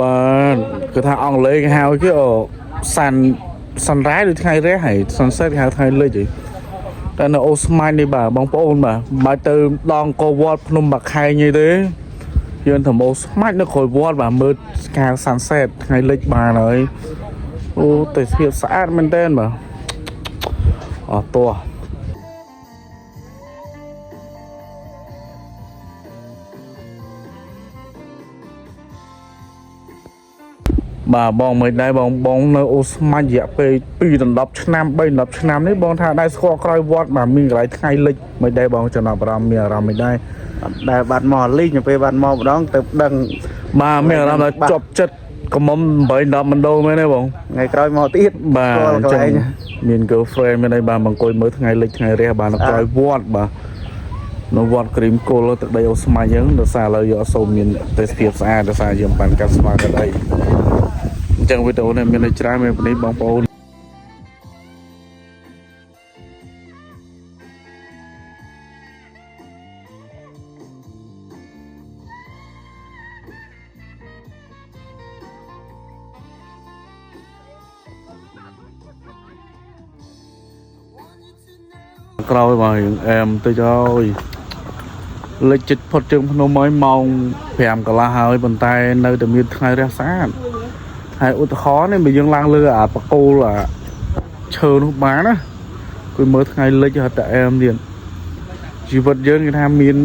បាទគឺថាអង់គ្លេសគេហៅគេអូ sun sunrise ឬថ្ងៃរះហើយ sunset គេហៅថ្ងៃលិចហីតែនៅអូស្មាញនេះបាទបងប្អូនបាទមិនបាច់ទៅដងកវត្តភ្នំបាខែងអីទេយើងទៅអូស្មាច់នៅក្រោយវត្តបាទមើលគេហៅ sunset ថ្ងៃលិចបានហើយអូទេសភាពស្អាតមែនតើបាទអត់តោះ បាទបងមិនដែរបងបងនៅអូស្មាច់រយៈពេល2ដល់10ឆ្នាំ3ដល់10ឆ្នាំនេះបងថាដែរស្គាល់ក្រោយវត្តបាទមានកន្លែងថ្ងៃលិចមិនដែរបងចំណាប់អារម្មណ៍មានអារម្មណ៍មិនដែរ អត់ដែលបាត់មកលីងទៅពេលបាត់មកម្ដងទៅដឹង បាទមានអារម្មណ៍ថាជាប់ចិត្តកំមុំ8 10មណ្ដូមែនទេបង ថ្ងៃក្រោយមកទៀត បាទ ស្គាល់កន្លែង មាន girlfriend មានអីបាទមកអង្គុយមើលថ្ងៃលិចថ្ងៃរះបាទនៅក្រោយវត្តបាទនៅវត្តក្រីមគល់ទឹកដីអូស្មាច់អញ្ចឹងដោយសារឥឡូវយកអត់សូវមានទេសភាពស្អាតដោយសារយើងបានកាត់ស្មាកាត់អីអញ្ចឹងវីដេអូនេះមានតែច្រើនមានប៉ុណ្នេះបងប្អូន ក្រោយមករៀងអែមតិចហើយលិចចិត្តផុតជើងភ្នំហើយម៉ោង5កន្លះហើយប៉ុន្តែនៅតែមានថ្ងៃរះស្អាតហើយឧទាហរណ៍នេះបើយើងឡើងលើអាបកគោលអាឈើនោះបានណាគឺមើលថ្ងៃលិចហត់តែអែមទៀតជីវិតយើងគេថាមាន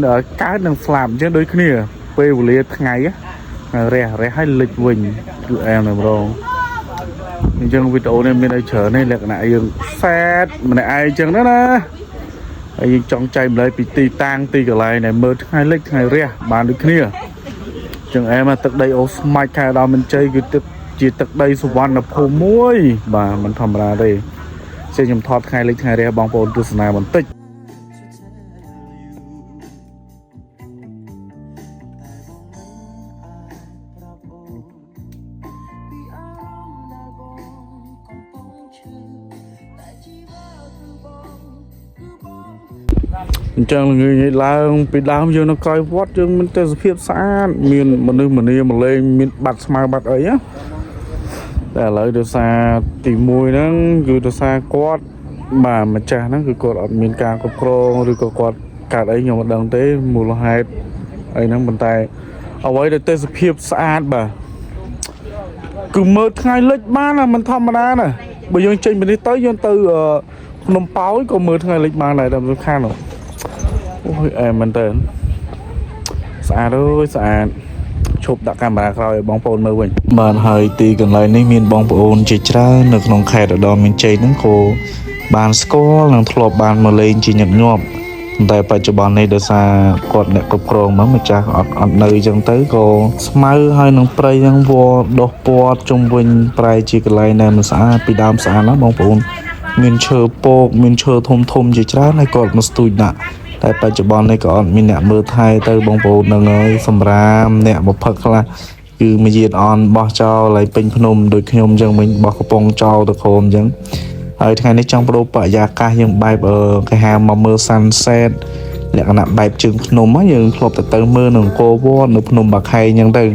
កើតនិងស្លាប់អញ្ចឹងដូចគ្នាពេលវេលាថ្ងៃណារះរះហើយលិចវិញគឺអែមតែម្ដងអញ្ចឹងវីដេអូនេះមានអីច្រើនទេលក្ខណៈយើងសែតម្នាក់ឯងអញ្ចឹងណាណា ហើយយើងចង់ចែកម្លែកពីទីតាំងទីកន្លែងដែលមើលថ្ងៃលិចថ្ងៃរះបានដូចគ្នាចឹងអែមទឹកដីអូស្មាច់ខែដល់មិនជ័យគឺទឹកជាទឹកដីសុវណ្ណភូមិមួយបាទមិនធម្មតាទេចេះខ្ញុំថតថ្ងៃលិចថ្ងៃរះបងប្អូនទស្សនាបន្តិចអញ្ចឹងល្ងាចឡើងពីដើមយើងនៅក្រោយវត្តយើងមានទេសភាពស្អាតមានមនុស្សម្នាមកលេងមានបាត់ស្មៅបាត់អីណាតែឥឡូវដោយសារទី1ហ្នឹងគឺដោយសារគាត់បាទម្ចាស់ហ្នឹងគឺគាត់អត់មានការគ្រប់គ្រងឬក៏គាត់កើតអីខ្ញុំមិនដឹងទេមូលហេតុអីហ្នឹងប៉ុន្តែអ្វីដែលទេសភាពស្អាតបាទគឺមើលថ្ងៃលិចបានណាមិនធម្មតាណាបើយើងចេញពីនេះទៅយើងទៅភ្នំប៉ោយក៏មើលថ្ងៃលិចបានដែរតែសំខាន់នោះ អូយអែមមែនតើស្អាតអើយស្អាតឈប់ដាក់កាមេរ៉ាក្រោយឲ្យបងប្អូនមើលវិញបាទហើយទីកន្លែងនេះមានបងប្អូនជាច្រើននៅក្នុងខេត្តឧត្តរមានជ័យហ្នឹងក៏បានស្គាល់និងធ្លាប់បានមកលេងជាញឹកញាប់តែបច្ចុប្បន្ននេះដោយសារគាត់អ្នកគ្រប់គ្រងមកម្ចាស់អត់អត់នៅអញ្ចឹងទៅក៏ស្មៅហើយនឹងព្រៃហ្នឹងវល់ដុះព័ទ្ធជុំវិញប្រែជាកន្លែងដែលមិនស្អាតពីដើមស្អាតណាស់បងប្អូនមានឈើពកមានឈើធំធំជាច្រើនហើយគាត់មកស្ទូចដាក់ តែបច្ចុប្បន្ននេះក៏អត់មានអ្នកមើលថែទៅបងប្អូននឹងហើយសម្រាមអ្នកមកផឹកខ្លះគឺមកយាតអន់បោះចោលហើយពេញភ្នំដូចខ្ញុំអញ្ចឹងវិញបោះកំប៉ុងចោលទៅក្រោមអញ្ចឹងហើយថ្ងៃនេះចង់បដូរបរិយាកាសយើងបែបអឺគេហៅមកមើល sunset លក្ខណៈបែបជើងភ្នំហ្នឹងយើងធ្លាប់តែទៅមើលនៅអង្គរវត្តនៅភ្នំបាខែងអញ្ចឹងទៅឥ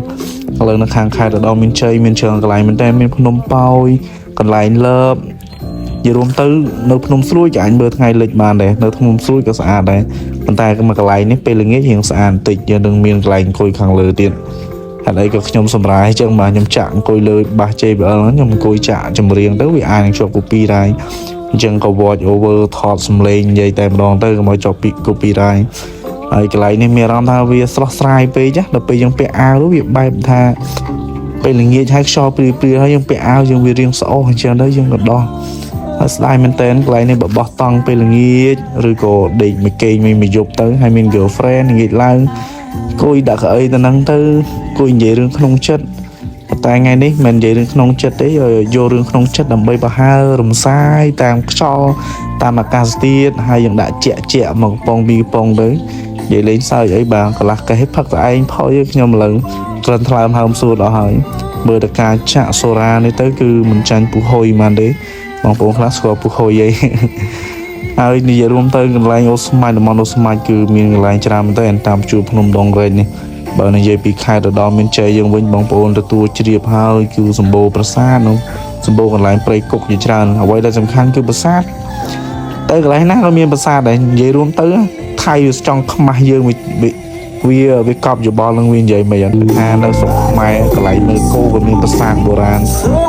ឡូវនៅខាងខេត្តឧត្តរមានជ័យមានច្រើនកន្លែងមែនតើមានភ្នំប៉ោយកន្លែងលើប និយាយរួមទៅនៅភ្នំស្រួយក៏អាចមើលថ្ងៃលិចបានដែរនៅភ្នំស្រួយក៏ស្អាតដែរប៉ុន្តែមកកន្លែងនេះពេលល្ងាចរៀងស្អាតបន្តិចយើងនឹងមានកន្លែងអង្គុយខាងលើទៀតហេតុអីក៏ខ្ញុំសម្រាយអញ្ចឹងបាទខ្ញុំចាក់អង្គុយលើបាស JBL ហ្នឹងខ្ញុំអង្គុយចាក់ចម្រៀងទៅវាអាចនឹងជាប់ copyright អញ្ចឹងក៏ watch over ថតសំឡេងនិយាយតែម្ដងទៅកុំឲ្យជាប់ពី copyright ហើយកន្លែងនេះមានអារម្មណ៍ថាវាស្រស់ស្រាយពេកណាដល់ពេលយើងពាក់អាវទៅវាបែបថាពេលល្ងាចហើយខ្យល់ព្រាលៗហើយយើងពាក់អាវយើងវារៀងស្អុះអញ្ចឹងទៅយើងក៏ដោះ ហើយស្ដាយមែនតើកន្លែងនេះបបោះតង់ពេលល្ងាចឬក៏ដេកមួយកេងមួយមួយយប់ទៅហើយមាន girlfriend ល្ងាចឡើងអង្គុយដាក់កៅអីទៅហ្នឹងទៅអង្គុយនិយាយរឿងក្នុងចិត្តប៉ុន្តែថ្ងៃនេះមិននិយាយរឿងក្នុងចិត្តទេយករឿងក្នុងចិត្តដើម្បីប្រហើររំសាយតាមខ្យល់តាមអាកាសធាតុហើយយើងដាក់ជាក់ជាក់មកកំប៉ុងពីរកំប៉ុងទៅនិយាយលេងសើចអីបាទកន្លះកេះផឹកតែឯងផុយខ្ញុំឥឡូវក្លិនថ្លើមហើមសួតអស់ហើយមើលតែការចាក់សូរ៉ានេះទៅគឺមិនចាញ់ពូហុយហ្មងទេ បងប្អូនខ្លះស្គាល់ពូហុយអី ហើយនិយាយរួមទៅកន្លែងអូស្មាច់តំបន់អូស្មាច់គឺមានកន្លែងច្រើនមែនទែនតាមជួរភ្នំដងរែកនេះ បើនិយាយពីខេត្តឧត្តរមានជ័យយើងវិញបងប្អូនទទួលជ្រាបហើយគឺសម្បូរប្រាសាទនិងសម្បូរកន្លែងព្រៃគុកជាច្រើនអ្វីដែលសំខាន់គឺប្រាសាទទៅកន្លែងណាក៏មានប្រាសាទដែរនិយាយរួមទៅថៃវាចង់ខ្មាស់យើងវាវាវាកប់យោបល់នឹងវានិយាយមិនថានៅស្រុកខ្មែរកន្លែងមើលគោក៏មានប្រាសាទបុរាណ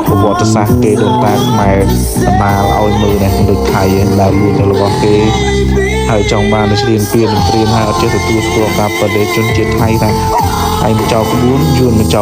ប្រវត្តិសាស្ត្រគេដូនតាខ្មែរបណ្ដាលឲ្យមើលដែរដូចថៃឯងដែលលួចទៅរបស់គេ ហើយចង់បានតែឈ្លានពាននឹងត្រៀមហើយអត់ចេះទទួលស្គាល់ការពិតទេជនជាតិថៃថាថៃមកចោលក្បួនយួនមកចោល